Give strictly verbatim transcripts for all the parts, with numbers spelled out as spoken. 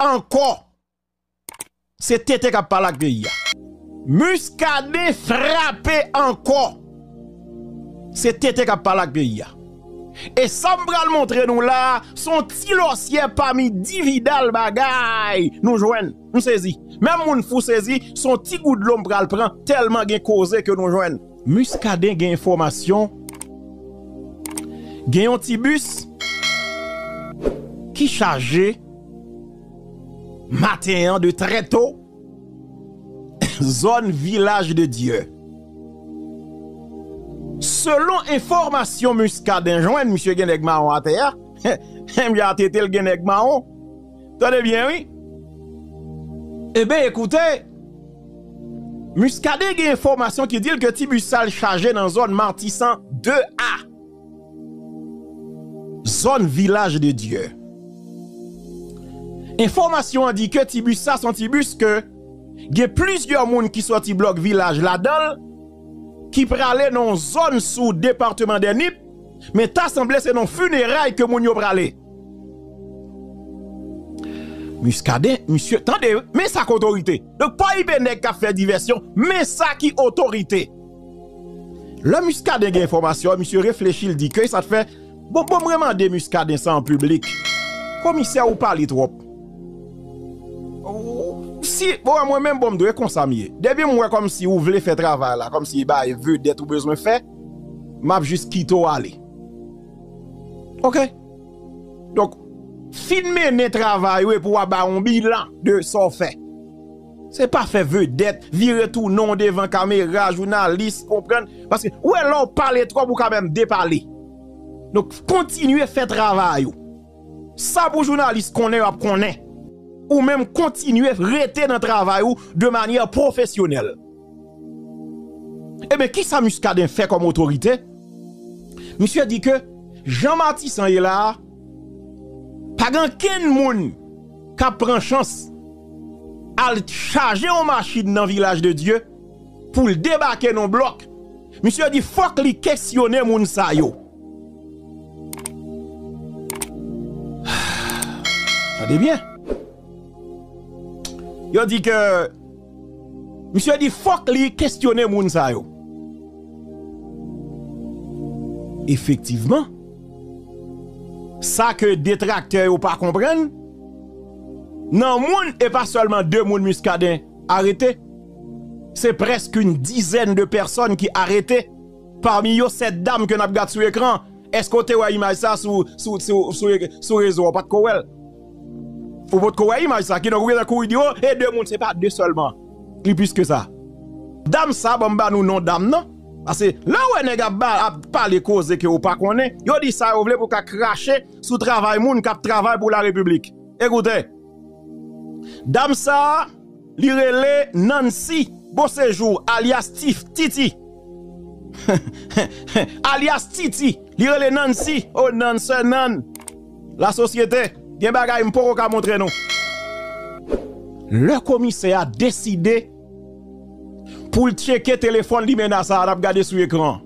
ankò. Se T T k ap pale ak peyi a. Muscadin frape ankò. Se T T k ap pale ak peyi a. E sa m pral montre nou la a, se yon ti lòsyè pami dividal bagay nou jwenn. M sezi. Menm moun fou sezi, se yon ti gout dlo m pral pran, tèlman gen koze ke nou jwenn. Muscadin gen enfòmasyon, gen yon ti bis ki chaje maten an de trè to, zòn Vilaj de Dye. Selon enfòmasyon Muscadin jwenn, misye gen nèg mawon atè a. M jan tete l gen nèg mawon. Tande byen, wi. Eben, ekoute, Muscadin gen enfòmasyon ki di l ke ti bis sa l chaje nan zòn Matisan de A. Zòn Vilaj de Dye. Enfòmasyon an di ke ti bis sa se yon ti bis ke gen plizyè moun ki sòti blòk Vilaj ladan l, ki prale nan yon zòn sou depatman dè Nip, men ta sanble se nan fineray ke moun yo prale. Muscadin, misye, tande, men sa k otorite. Donk, pa okipe nèg k ap fè divèsyon, men sa ki otorite. Lè Muscadin gen enfòmasyon, misye reflechi, l di ke sa t fè, bon, bon, mwen mande Muscadin sa an piblik. Komisè, ou pale twòp. Ou, si, bon, mwen menm, bon, m dwe konsa m ye. Depi m wè kòmsi ou vle fè travay la, kòmsi bay vedèt ou bezwen fè, m ap jis kite w ale. Oke? Donk, fin mennen travay ou epi w a ba yon bilan de sa w fè. Se pa fè vedèt, vire tounen w devan kamera, jounalis, konprann. Paske, ou wè, lè w pale twòp, ou ka menm depale. Donk, kontinye fè travay ou. Sa pou jounalis konnen, y ap konnen. Ou menm kontinye rete nan travay ou de manyè pwofesyonèl. Eben, kisa Muscadin fè kòm otorite? Misye di ke jan Matisan ye la a, pa gen okenn moun k ap pran chans al chaje yon machin nan Vilaj de Dye pou l debake nan blòk. Misye di fòk li kesyone moun sa yo. Tande byen. Yo di ke, misye di fòk li kesyone moun sa yo. Efektivman, sa ke detraktè yo pa konprann, nan moun, e pa sèlman de moun Muscadin arete, se prèske yon dizèn de pèsòn ki arete, pami yo sèt dam ke n ap gad sou ekran. Èske w te wè imaj sa sou, sou, sou, sou, sou rezo a? Ou pa t ko wè l. Ou potko wè imaj sa, kidonk ou gentan kouri di, o, e de moun, se pa de sèlman. Li plis ke sa. Dam sa, ban m ba nou non dam nan. Paske lè w wè nèg ap ba, ap pale koze ke ou pa konnen, yo di sa yo vle pou ka krache sou travay moun k ap travay pou larepiblik. Ekoute, dam sa, li rele Nancy Beauséjour, alyas Tif-, Titi. Alyas Titi. Li rele Nancy. O Nan, sè Nan. Lasosyete. Gen bagay m poko ka montre nou. Lè komisè a deside pou l tcheke telefòn limena sa a n ap gade sou ekran an.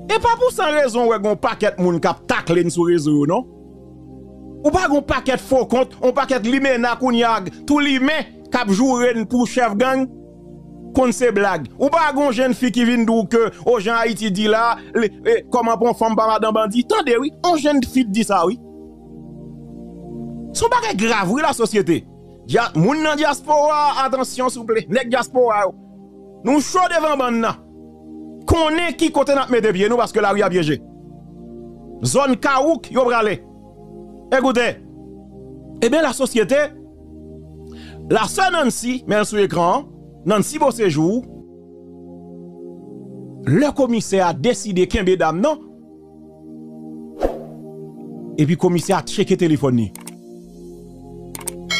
E pa pou san rezon w wè gen yon pakèt moun k ap takle n sou rezo yo, non. Ou pa gen yon pakèt fo kont, yon pakèt limena kounye a tou limen k ap joure n pou chèf gang, konn se blag. Ou pa gen yon jèn fi ki vin di w ke, o, jan Ayiti di la, li, e, kòman pou yon fanm pa madan bandi? Tande wi, yon jèn fi t di sa wi. Se yon bagay grav wi, lasosyete. Dya-, moun nan dyaspora, atansyon souple, nèg dyaspora yo. Nou cho devan bann nan. Konnen ki kote n ap mete pye nou paske lari a pyeje. Zòn Kawouk yo prale. Ekoute. Ebyen, lasosyete, lasè Nancy, men l sou ekran an, Nancy Beauséjour, lè komisè a deside kenbe dam nan, epi komisè a tcheke telefòn li.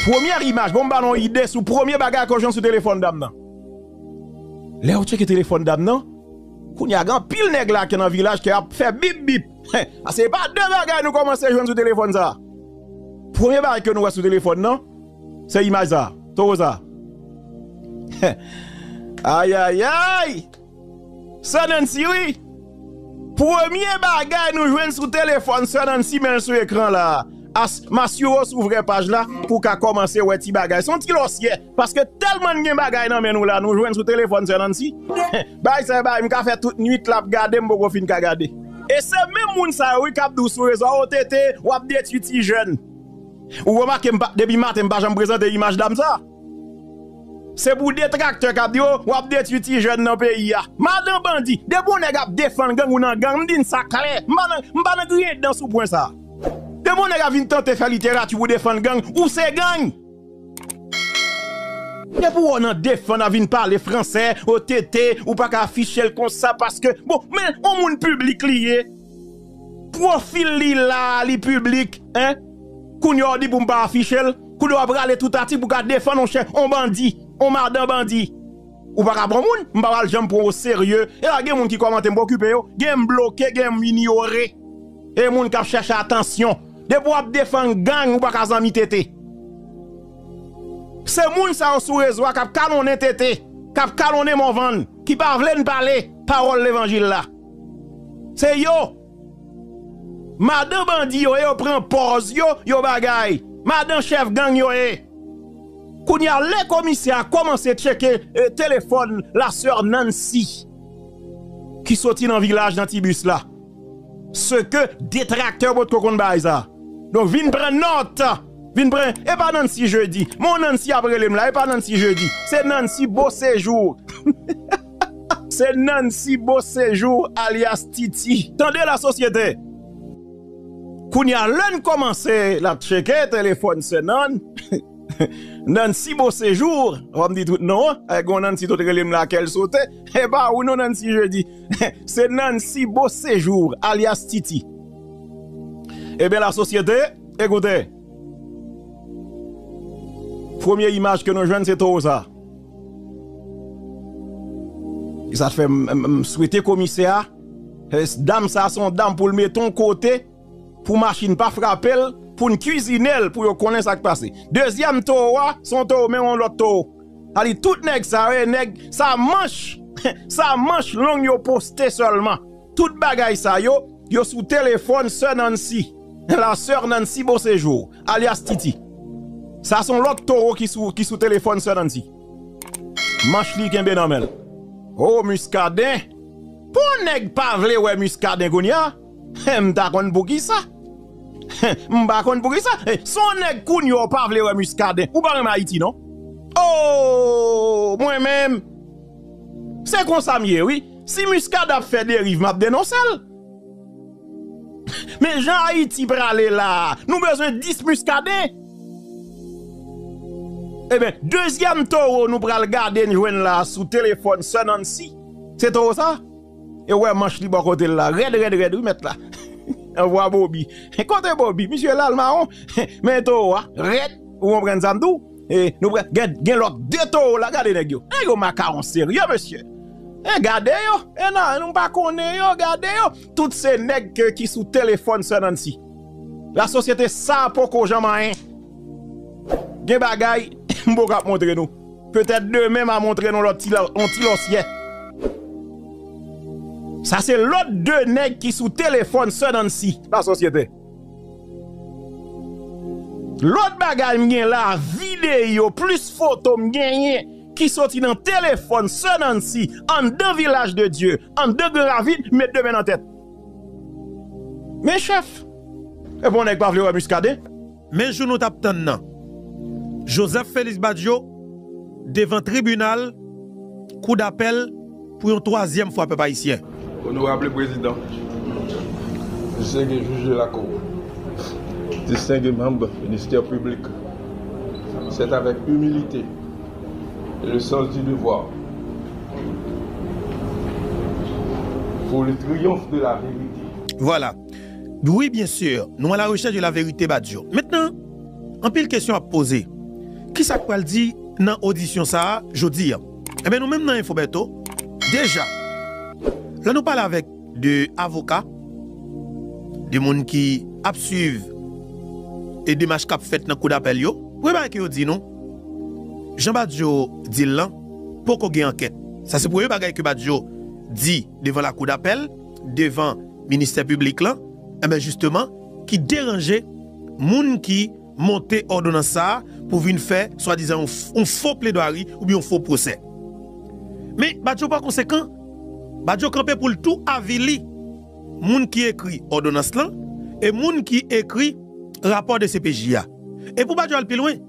Premyè imaj, bon, m ba nou yon ide sou premye bagay ke w jwenn sou telefòn dam nan. Lè yo tcheke telefòn dam nan, kounye a gen anpil nèg la ki nan vilaj ki ap fè bip bip. Paske se pa de bagay nou kòmanse jwenn sou telefòn sa. Premye bagay ke nou wè sou telefòn nan, se imaj sa, towo sa. Ayayay! Sè Nancy wi. Premye bagay nou jwenn sou telefòn Sè Nancy, men l sou ekran la. As, m asire w sou vrè paj la pou w ka kòmanse wè ti bagay. Se yon ti lòsyè, paske tèlman n gen bagay nan men nou la, nou jwenn sou telefòn sè Nancy. Bagay sa, bagay, m ka fè tout nwit la ap gade, m poko fin ka gade. E se menm moun sa yo, wi, k ap di w sou rezo a, "O T T, w ap detwi ti jèn." Ou remake, m pa, depi maten, m pa janm prezante imaj dam sa. Se pou detraktè k ap di, "O, w ap detwi ti jèn nan peyi a." Madan bandi, depi yon nèg ap defann gang ou nan gang, m di n sa klè. M pa nan, m pa nan griyen dan sou pwen sa. Depi yon nèg ap vin tante fè literati pou defann gang, ou se gang. Depi w nan defann, ap vin pale fransè, O T T, ou pa ka afiche l konsa paske, bon, men yon moun piblik li ye. Pwofil li la, li piblik, en? Kounye a w di pou m pa afiche l, kounye a w ap rale tout atik pou ka defann yon chèf, yon bandi, yon madan bandi. Ou pa ka pran moun, m pa pral janm pran w oserye. E la gen moun ki kòmante m pa okipe yo, gen m bloke, gen m inyore. E moun k ap chèche atansyon. Depi w ap defann gang, ou pa ka zanmi T T. Se moun sa yo sou rezo a k ap kalonnen T T, k ap kalonnen Morvan, ki pa vle n pale pawòl levanjil la. Se yo. Madan bandi yo ye, yo pran pòz yo, yo bagay. Madan chèf gang yo ye. Kounye a, lè komisè a kòmanse tcheke, eh, telefòn lasè Nancy, ki soti nan vilaj nan ti bis la. Se ke detraktè potko konn bagay sa. Donk, vin pran nòt. Vin pran, e pa Nancy Jeudi. Mon Nancy ap rele m la, e pa Nancy Jeudi. Se Nancy Beauséjour. Se Nancy Beauséjour, alyas Titi. Tande la sosyete. Kounye a, lè n kòmanse l ap tcheke telefòn sè Nan, Nancy Beauséjour, fò m di tout non an, e gon Nancy tout rele m la kè l sote, e pa ou non Nancy Jeudi. Se Nancy Beauséjour, alyas Titi. Ebyen, la sosyete, ekoute. Premye imaj ke nou jwenn, se towo sa. E sa fè m, m, m swete komisè a, eh, dam sa, se yon dam pou l mete yon kote, pou machin pa frape l, pou n kwizine l, pou yo konnen sa k pase. Dezyèm towo a, se yon towo, men yon lòt towo. Sa di tout nèg sa yo, e nèg sa manch, sa manch long yo poste sèlman. Tout bagay sa yo, yo sou telefòn sè Nancy. La sè Nancy Beauséjour, alyas Titi. Sa se yon lòt towo ki sou, ki sou telefòn sè Nancy. Manch li kenbe nan men l. O, Muscadin! Pou yon nèg pa vle wè Muscadin kounye a, m ta konn poukisa. M pa konn poukisa. Se yon nèg kounye a w pa vle wè Muscadin. Ou pa renmen Ayiti, non? O, mwen menm, se konsa m ye, wi. Si Muscadin ap fè deriv, m ap denonse l. Men jan Ayiti prale la, nou bezwen dis Muscadin. Ebyen, dezyèm towo nou pral gade n jwenn la sou telefòn sè Nancy. Se towo sa? E wè manch li bò kote l la. Rèd, rèd, rèd, wi, mèt la. Anvwa Bobby. Kote Bobby? Misye la, l mawon. Men towo a, rèd. Ou konprann sa m di w? E, nou pral gen, gen lòt de towo la, gade nèg yo. Nèg yo makawon serye, mesye. E gade yo. E nan, nou pa konnen yo, gade yo. Tout se nèg ke, ki sou telefòn sè Nancy. La sosyete sa poko janm anyen. Gen bagay, m poko ap montre nou. Petèt demen, m a montre nou lòt ti la, yon ti lòsyè. Sa se lòt de nèg ki sou telefòn sè Nancy. La sosyete. Lòt bagay m gen la, videyo, plis foto m genyen ki soti nan telefòn sè Nancy, anndan Vilaj de Dye, anndan Gran Ravin, met de men nan tèt. Men chèf, e bon nèg pa vle wè Muscadin. Men jou nou t ap tann nan. Joseph Félix Badio devan tribinal kou dapèl pou yon twazyèm fwa, pèp ayisyen. Onorab Prezidan, distinge jij de la Cour, distinge manm ministè piblik, c'est avec humilité et le sens du devoir pour le triomphe de la vérité. Voilà. Wi, byen si, nou à la recherche de la vérité, Badio. Mentnan, anpil kesyon ap poze. Kisa k pral di nan odisyon sa a jodi a? Enben, nou menm nan Info Bertho, deja, lè nou pale avèk de avoka, de moun ki ap swiv e demach k ap fèt nan kou dapèl yo, premye bagay ke yo di nou, jan Badio di l lan, poko gen ankèt. Sa se premye bagay ke Badio di devan lakou dapèl, devan ministè piblik lan, enben, jisteman, ki deranje moun ki monte òdonans sa a pou vin fè swadizan yon f- yon fo pledwari oubyen yon fo pwosè. Men Badio pa konsekan. Badio kanpe pou l tou avili moun ki ekri òdonans lan e moun ki ekri rapò de C P J a. E pou Badio al pi lwen,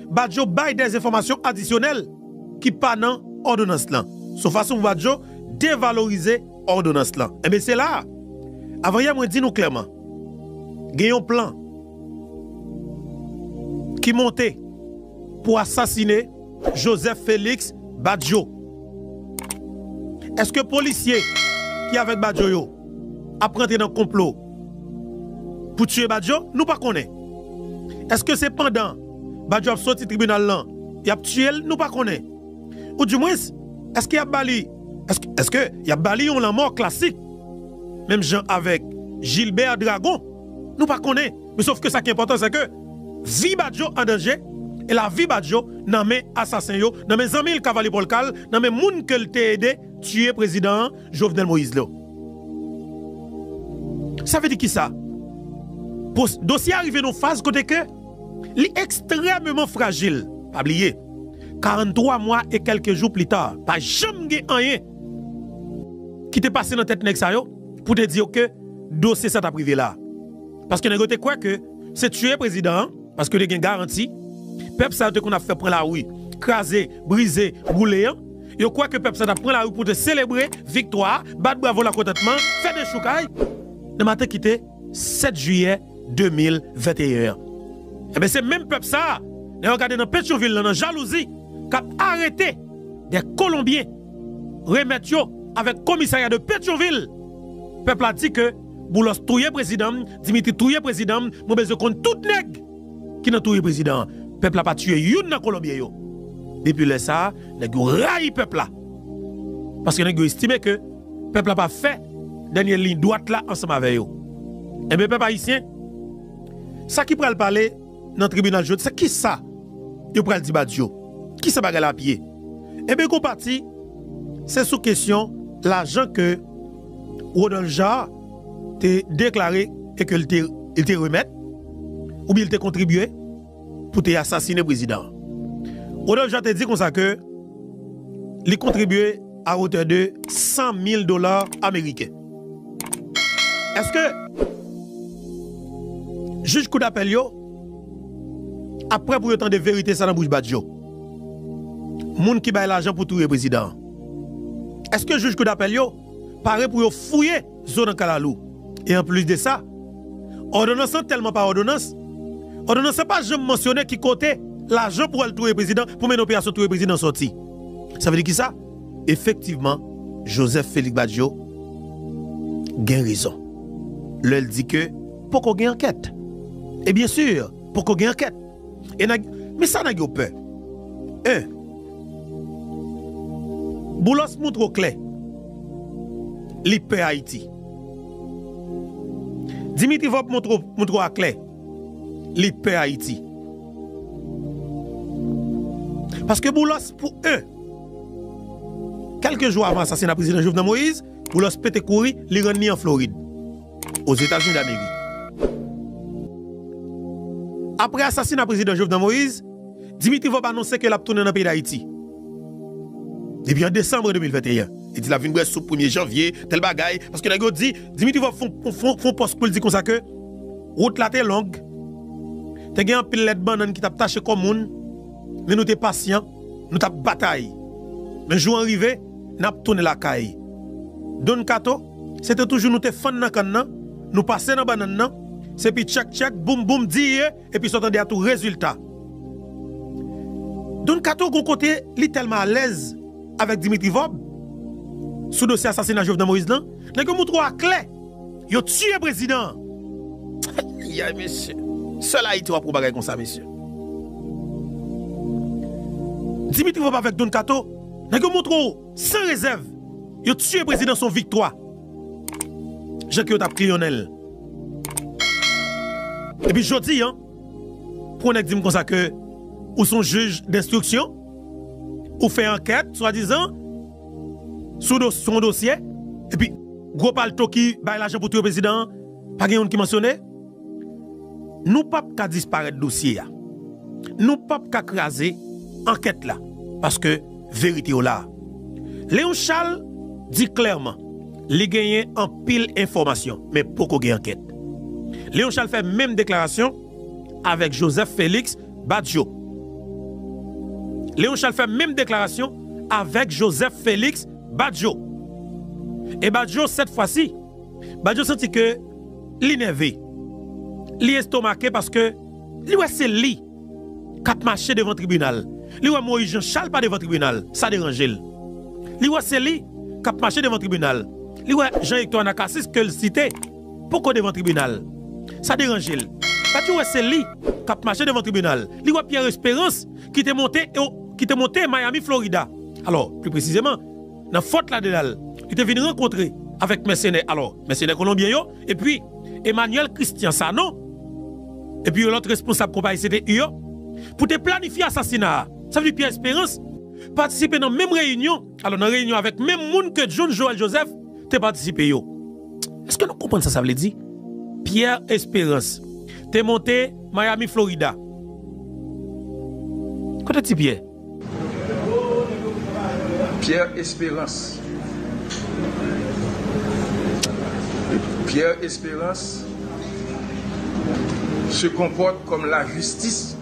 Badio bay de enfòmasyon adisyonèl ki pa nan òdonans lan. Se yon fason pou Badio devalorize òdonans lan. Enben, se la a. Avanyè, mwen di nou klèman, gen yon plan ki monte pou asasine Joseph Félix Badio. Èske polisye ki avèk Badio yo ap rantre nan konplo pou tiye Badio? Nou pa konnen. Èske se pandan Badio ap soti tribinal lan y ap tiye l? Nou pa konnen. Oudimwens, èske y ap ba li, èske, èske y ap ba li yon lanmò klasik, menm jan avèk Gilbert Dragon? Nou pa konnen. Men sòf ke sa ki enpòtan, se ke vi Badio an danje, e lavi Badio nan men asasen yo, nan men zanmi l Cavalry Polka l, nan men moun ke l te ede tiye prezidan an, Jovenel Moïse yo. Sa vle di kisa? Pos- dosye a rive nan faz kote ke li ekstrèmeman frajil. Pa bliye, karannntwa mwa e kèlke jou pli ta, pa janm gen anyen ki te pase nan tèt nèg sa yo pou te di yo ke dosye sa t ap rive la. Paske nèg yo te kwè ke se tiye prezidan an, paske yo te gen garanti. Pèp sa yo te konn ap fè pran lari, kraze, brize, boule an. Yo kwè ke pèp sa t ap pran lari pou te selebre viktwa a, bat bravo lakontantman, fè dechoukay. Nan maten ki te sèt jiyè de mil venteyen an. Enben, se menm pèp sa a, lè yo gade nan Petyonvil lan, nan jalouzi, k ap arete de Kolonbyen, remèt yo avèk komisarya de Petyonvil. Pèp la di ke Boulos touye prezidan m, Dimitri touye prezidan m, mwen bezwen konn tout nèg ki nan touye prezidan an. Pèp la pa tiye youn nan Kolonbyen yo. Depi lè sa a, nèg yo rayi pèp la. Paske nèg yo estime ke pèp la pa fè dènye liy dwat la ansanm avè yo. Enben, pèp ayisyen, sa ki pral pale nan tribinal jodi, se kisa yo pral di Badio? Kisa bagay la ap ye? Enben, gon pati, se sou kesyon lajan ke Rodolphe Jaar te deklare e ke l te, li te remèt, oubyen li te kontribye pou te asasine prezidan an. Rodolphe Jaar te di konsa ke li kontribye à hauteur de san mil dola ameriken. Èske jij koudapèl yo ap prè pou yo tande verite sa nan bouch Badio? Moun ki bay lajan pou touye prezidan an. Èske jij koudapèl yo pare pou yo fouye zo nan kalalou? E anplis de sa, òdonans lan tèlman pa òdonans, òdonans lan pa janm mansyone ki kote lajan pou al touye prezidan, pou mennen operasyon touye prezidan sòti. Sa vle di kisa? Efektivman, Joseph Félix Badio gen rezon lè l di ke poko gen ankèt. E byen si, poko gen ankèt. E nèg, men sa nèg yo pè. En, Boulos montre w klè li pè Ayiti. Dimitri Vorbe montre w, montre w aklè li pè Ayiti. Paske Boulos, pou en, kèlke jou avan asasina prezidan Jovenel Moïse, Boulos pete kouri, li rann li an Florid, Ozetazini Damerik. Apre asasina prezidan Jovenel Moïse, Dimitri Vorbe anonse ke l ap tounen nan peyi Dayiti depi an desanm de mil venteyen. Li di l ap vin bwè soup premye janvye, tèl bagay, paske nèg yo di, Dimitri Vorbe fè yon, fè yon, fè yon pòs pou l di konsa ke wout la te long, te gen anpil lèt bannann ki t ap tache kò moun, men nou te pasyan, nou t ap batay. Men jou an rive, n ap tounen lakay. Don Kato, se te toujou nou te fann nan kann nan, nou pase nan bannann nan, se pi tchèk tchèk, boum boum, diye, epi sa w tande a tou rezilta. Don Kato, gon kote, li tèlman alèz avèk Dimitri Vorbe sou dosye asasina Jovenel Moïse lan, nèg yo montre w aklè yo tiye prezidan an. Ayayay, mesye. Sèl Ayiti w ap wè bagay konsa, mesye. Dimitri Vorbe avèk Don Kato, nèg yo montre w san rezèv yo tiye prezidan, se yon viktwa. Jan ke yo t ap kliyonèl. Epi jodi a, pou yon nèg di m konsa ke ou se yon jij denstriksyon, ou fè ankèt, swadizan, sou do-, sou yon dosye, epi gwo palto ki bay lajan pou touye prezidan an, pa gen youn ki mansyone. Nou p ap ka disparèt dosye a. Nou p ap ka kraze ankèt la, paske verite yo la. Léon Charles di klèman li genyen anpil enfòmasyon, men poko gen ankèt. Léon Charles fè menm deklarasyon avèk Joseph Félix Badio. Léon Charles fè menm deklarasyon avèk Joseph Félix Badio. E Badio, sèt fwa si, Badio santi ke li nève, li estomake paske li wè se li k ap mache devan tribinal. Li wè Moïse Jean Charles pa devan tribinal, sa deranje l. Li wè se li k ap mache devan tribinal. Li wè Jean Hector Anacasis ke l site poko devan tribinal. Sa deranje l. Badio wè se li k ap mache devan tribinal. Li wè Pierre Espérance ki te monte, e, ki te monte Miami, Florida. Alò, pli presizeman, nan Fort Lauderdale, li te vin rankontre avèk mèsenè, alò, mèsenè kolonbyen yo, epi Emmanuel Christian Sanon, epi yon lòt responsab konpayi C T U yo, pou te planifye asasina a. Sa vle di Pierre Espérance patisipe nan menm reyinyon, alò, nan reyinyon avèk menm moun ke John Joël Joseph te patisipe yo. Èske nou konprann sa sa vle di? Pierre Espérance te monte Miami, Florida. Kote Ti Pierre? Pierre Espérance. Pierre Espérance se comporte comme la justice.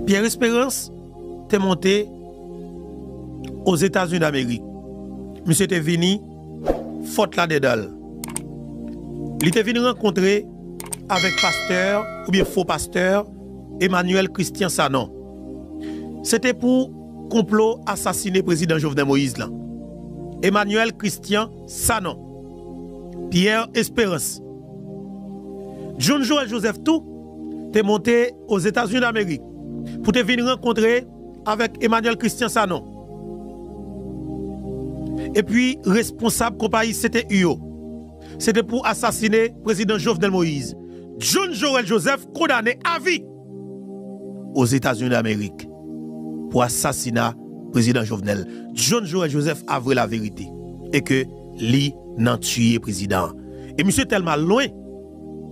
Pierre Espérance te monte Ozetazini Damerik. Misye te vini Fort Lauderdale. Li te vin rankontre avèk pastè oubyen fo pastè Emmanuel Christian Sanon. Se te pou konplo asasine prezidan Jovenel Moïse lan. Emmanuel Christian Sanon, Pierre Espérance, John Joël Joseph tou te monte Ozetazini Damerik pou te vin rankontre avèk Emmanuel Christian Sanon epi responsab konpayi C T U yo. Se te pou asasine prezidan Jovenel Moïse. John Joël Joseph kondane avi Ozetazini Damerik pou asasina prezidan Jovenel. John Joël Joseph avwe laverite e ke li nan tiye prezidan an. E misye tèlman al lwen,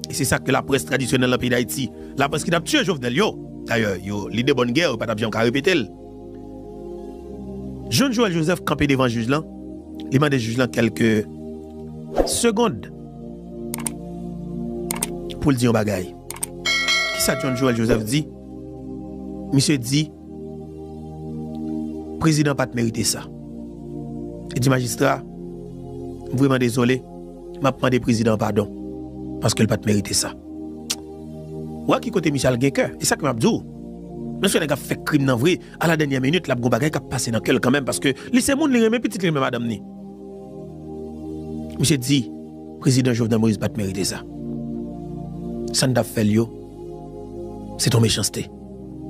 e se sa ke laprès tradisyonèl nan peyi Dayiti, laprès ki t ap tiye Jovenel yo, dayè, yo, li de bòn gè, yo pa t ap janm ka repete l. John Joël Joseph kanpe devan jij lan, li mande jij lan kèlke segond pou l di yon bagay. Kisa John Joël Joseph di? Misye di, prezidan pa t merite sa. Li di, majistra, m vrèman dezole, m ap mande prezidan an padon, paske l pa t merite sa. Ou wè ki kote misye al gen kè. E sa ke m ap di w. Menm si nèg ap fè krim nan vre, a la dènyè minit, l ap gen bagay k ap pase nan kè l kanmenm, paske li se moun, li renmen pitit li, renmen madanm ni. Misye di, prezidan Jovenel Moïse pa t merite sa. Sa n t ap fè l yo, se t on mechanste.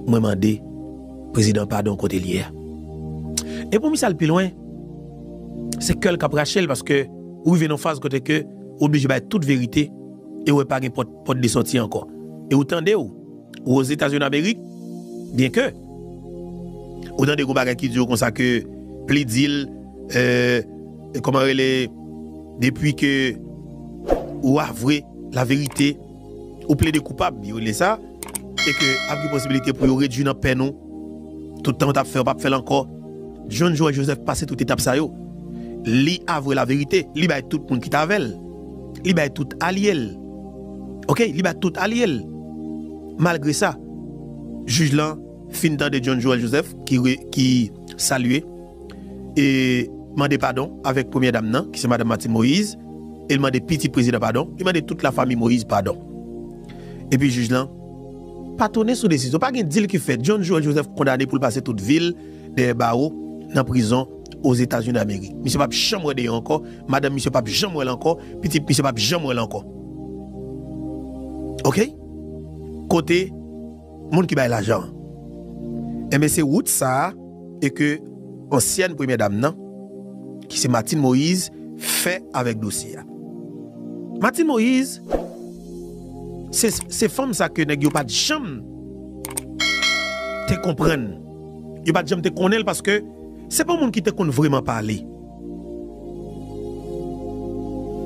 Mwen mande prezidan padon kote l ye a. E pou misye al pi lwen, se kè l k ap rache l, paske ou rive nan faz kote ke ou oblije bay tout verite e ou wè pa gen pòt, pòt de sòti ankò. E ou tande w, ou Ozetazini Damerik, byenke ou tande gon bagay ki di w konsa ke plede l, euh, kòman rele, depi ke ou avwe laverite, ou plede koupab, yo rele sa, e ke ap gen posibilite pou yo redui nan pèn ou, tout tan w t ap fè, w p ap fè l ankò. John Joël Joseph pase tout etap sa yo. Li avwe laverite, li bay tout moun ki t avè l, li bay tout alye l. Oke, li bay tout alye l. Malgre sa, jij lan fin tande John Joël Joseph ki, ki salye e mande padon avèk premyè dam nan, ki se madanm Martine Moïse, e l mande pitit prezidan padon, li mande tout lafanmi Moïse padon. Epi jij lan pa tounen sou desizyon, pa gen dil ki fèt. John Joël Joseph kondane pou l pase tout vi l dèyè bawo nan prizon Ozetazini Damerik. Misye p ap janm wè deyò ankò, madanm misye p ap janm wè l ankò, pitit misye p ap janm wè l ankò. Oke? Kote moun ki bay lajan an? Enben, se wout sa a e ke ansyèn premyè dam nan, ki se Martine Moïse, fè avèk dosye a. Martine Moïse, se, se fanm sa ke nèg yo pa t janm te konprann. Yo pa t janm te konnen l paske se pa yon moun ki te konn vrèman pale.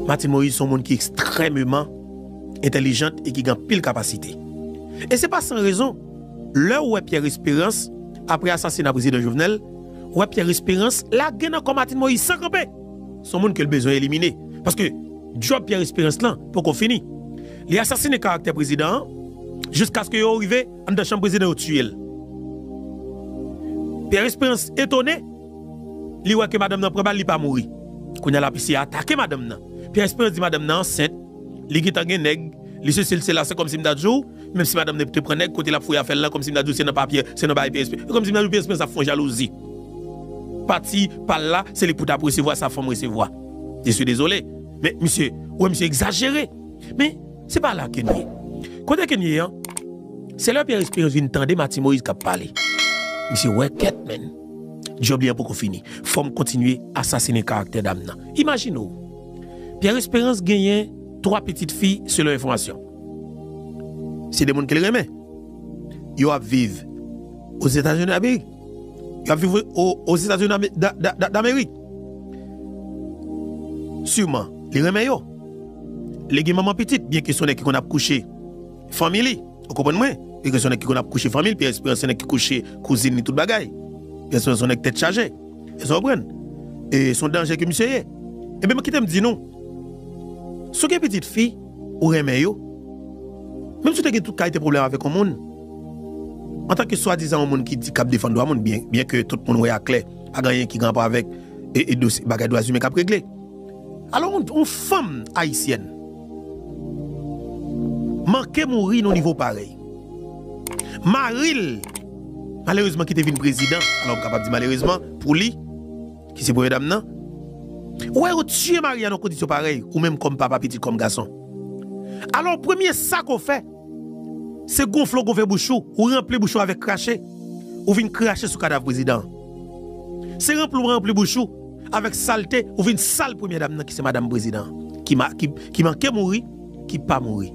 Martine Moïse se yon moun ki ekstrèmeman entèlijant e ki gen anpil kapasite. E se pa san rezon, lè w wè Pierre Espérance, apre asasina prezidan Jovenel, w wè Pierre Espérance lage nan kò Martine Moïse san kanpe. Se yon moun ke l bezwen elimine. Paske djòb Pierre Espérance lan poko fini. Li asasine karaktè prezidan an, jiskaske yo rive anndan chanm prezidan, yo tiye l. Pierre Espérance etone, li wè ke madanm nan pran bal, li pa mouri. Kounye a l ap eseye atake madanm nan. Pierre Espérance di madanm nan ansent, li gentan gen nèg, li sesi, li sela, se kòmsi m ta di w, menm si madanm nan te pran nèg, kote l ap fouye afè l lan, kòmsi m ta di w se nan papye, se nan bagay Pierre Espérance, se kòmsi m ta di w Pierre Espérance ap fè yon jalouzi. Pati pa l la, se li k pou t ap resevwa sa fanm resevwa. Je suis désolé. Men misye, ou wè misye egzajere. Men se pa la ke n ye. Kote ke n ye an, se lè Pierre Espérance vin tande Martine Moïse k ap pale. Misye wè kèt, menn. Djòb li an poko fini. Fò m kontinye asasine karaktè dam nan. Imajine w, Pierre Espérance genyen twa pitit fi, selon enfòmasyon. Se de moun ke l renmen. Yo ap viv Ozetazini Amerik. Yo ap viv o, Ozetazini Ame- da- da- da- Damerik. Siman, li renmen yo. Li gen manman pitit, byenke se yon nèg ki konn ap kouche fanmi li. Ou konprann mwen? Byenke se yon nèg ki konn ap kouche fanmi l, Pierre Espérance se yon nèg ki kouche kouzin li, tout bagay. Pierre Espérance se yon nèg tèt chaje. Èske w konprann? E se yon danje ke misye ye. Ebyen, kite m di nou, si w gen pitit fi, ou renmen yo, menm si w te gen tout kalite pwoblèm avèk yon moun, antanke swadizan yon moun ki di k ap defann dwa moun, byen, byenke tout moun wè aklè, pa gen anyen ki gen rapò avèk e, e dosye, bagay dwa imen k ap regle. Alò, yon, yon fanm ayisyèn manke mouri nan nivo parèy. Mari l, malerezman, ki te vin prezidan, alò, m kapab di malerezman pou li, ki se premye dam nan, ou wè yo tiye mari a nan kondisyon parèy, ou menm kòm papa pitit, kòm gason. Alò, premye sa ke w fè, se gonfle w gonfle bouch ou, ou ranpli bouch ou avèk krache, ou vin krache sou kadav prezidan an. Se ranpli w ranpli bouch ou avèk salte, ou vin sal premye dam nan ki se madanm prezidan an, ki, ma, ki, ki manke mouri, ki pa mouri.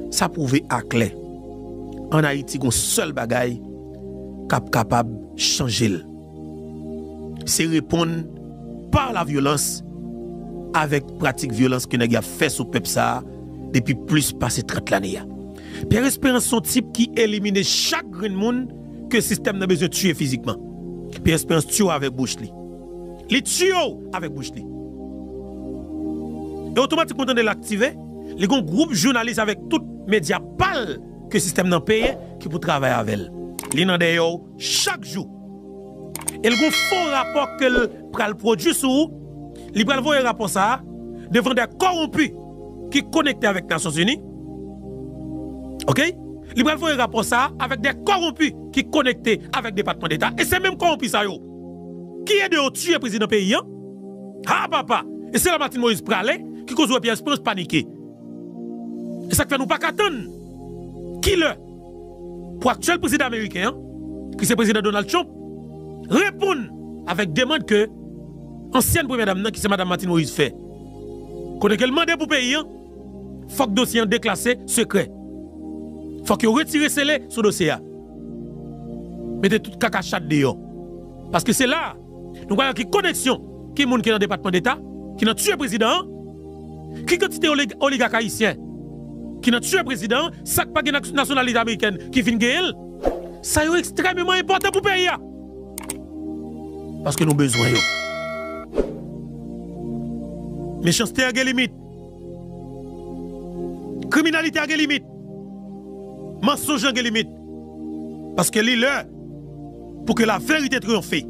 Sa pwouve aklè, ann Ayiti, gon sèl bagay k ap kapab chanje l. Se reponn pa la vyolans avèk pratik vyolans ke nèg y ap fè sou pèp sa a depi plis pase trant lane a. Pierre Espérance se yon tip ki elimine chak grenn moun ke sistèm nan bezwen tiye fizikman. Pierre Espérance tiye w avèk bouch li. Li tiye w avèk bouch li. E otomatikman, w tande l aktive, li gon gwoup jounalis avèk tout medya pa l ke sistèm nan peye ki pou travay avè l. Li nan dèyè w chak jou. E l gon fo rapò ke l pral pwodui sou ou. Li pral voye rapò sa a devan dè kòwonpi ki konekte avèk Nasyonzini. Oke? Li pral voye rapò sa a avèk dè kòwonpi ki konekte avèk Depatman Deta. E se menm kòwonpi sa yo ki ede yo tiye prezidan peyi an. Ha, papa! E se la Martine Moïse prale, ki koz ou wè Pierre Espérance panike. E sa k fè nou pa ka tann kilè pou aktyèl prezidan ameriken an, ki se prezidan Donald Trump, reponn avèk demann ke ansyèn premyè dam nan, ki se madanm Martine Moïse, fè. Kote ke l mande pou peyi an, fòk dosye an deklase sekrè. Fòk yo retire sele sou dosye a. Mete tout kaka chat deyò. Paske se la a, nou pral wè ki koneksyon, ki moun ki nan Depatman Deta, ki nan tiye prezidan an, ki kantite olig-, oligak ayisyen ki nan tiye prezidan an, sa k pa gen nas-, nasyonalite amerikèn ki fin genyen l. Sa yo ekstrèmeman enpòtan pou peyi a. Paske nou bezwen yo. Mechanste a gen limit. Kriminalite a gen limit. Mansonj lan gen limit. Paske li lè pou ke laverite triyonfe.